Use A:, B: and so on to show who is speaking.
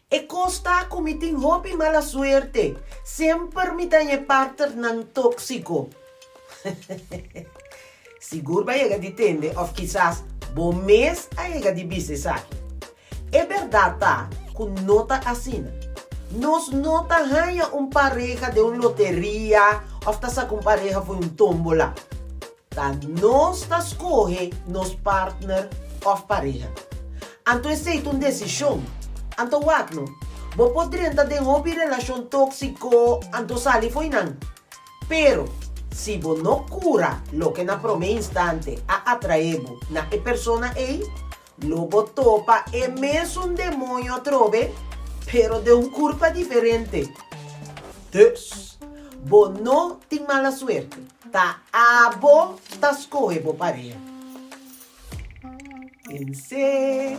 A: E kos ta ku mi tin hopi mala suerte, semper mi ta haña partnernan tóksiko. Sigur bo a yega di tende òf kisas bo mes a yega di bisa esaki. E bèrdat ta ku no ta asina. Nos no ta haña un pareha den un loteria òf ta saka un pareha for un tómbola. Ta nos ta skohe nos partner òf pareha. Anto esei ta un desishon. Anto wak no, bo por drenta den hopi relashon tóksiko anto sali fo'i nan. Pero, si bo no kura loke na promé instante a atraé bo na e persona ei, Lo bo topa e mesun demoño atrobe, pero den un kurpa diferente. Dus, bo no tin mala suerte, ta abo ta skohe bo pareha. Pens'é.